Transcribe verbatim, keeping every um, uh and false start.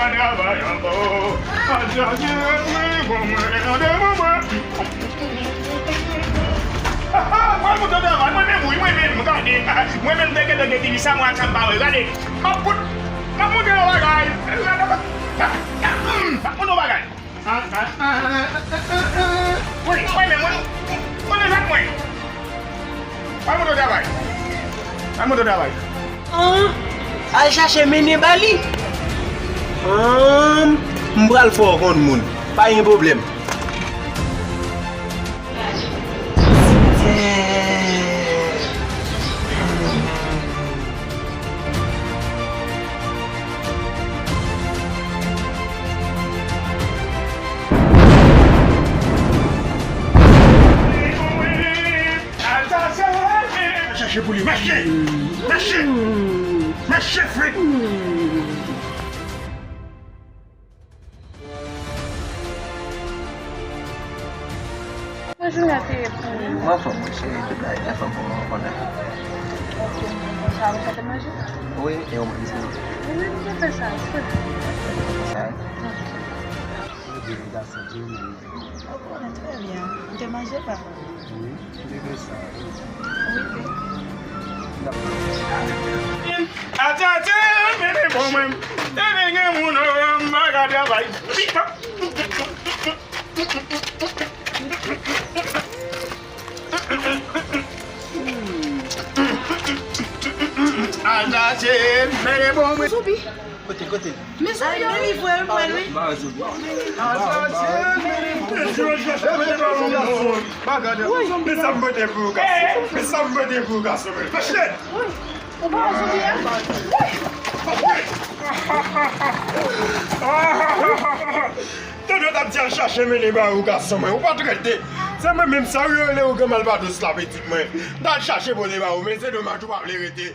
Travay ankò. Ajan ki rete pou mwen, randevou mwen. Mwen mouton travay, mwen menm, wi, mwen menm, gade. Mwen menm, teke, teke, tini sa, mwen, sa m pa wè, gade. M ap fout, m ap montre yon bagay. M ap montre yon bagay. Wi, mwen menm, mwen, mwen, mwen, mwen. Al monte travay. Al monte travay. An, al chache mennen ba li. An, m pral fè w konn moun. Pa gen pwoblèm. Al chache pou li. Mache! Mache! Mache, frè! Bonjou, Nati. Mwen anfòm, wi, cheri, tout bagay anfòm pou mwen, ou konnen. Ok, bon, sa, ou fè te manje? Wi, e ou menm, se ou? Wi, mwen te fè sa, se. Sa? Ok. Ou di gason di ou menm. Ou konnen trè byen. Ou te manje pa? Wi, m te fè sa, wi. Wi, wi. Atati, mete bon mwen. Te gen moun, oh, m pa ka travay. Atati, mete bon mwen. Soubi. Kote, kote? Men sa yo li vwe m pral wi. Ba yo di. Men sa m mete pou ou, gason. Men sa m mete pou ou, gason. Mache! Ou pa wè soubi a? Tande w t ap di al chache mennen ba ou, gason mwen. Ou pa t rete. Se mwen menm sa ou rele ou gen malpadous la, pitit mwen. M t al chache pote ba ou, men se domaj ou pa vle rete.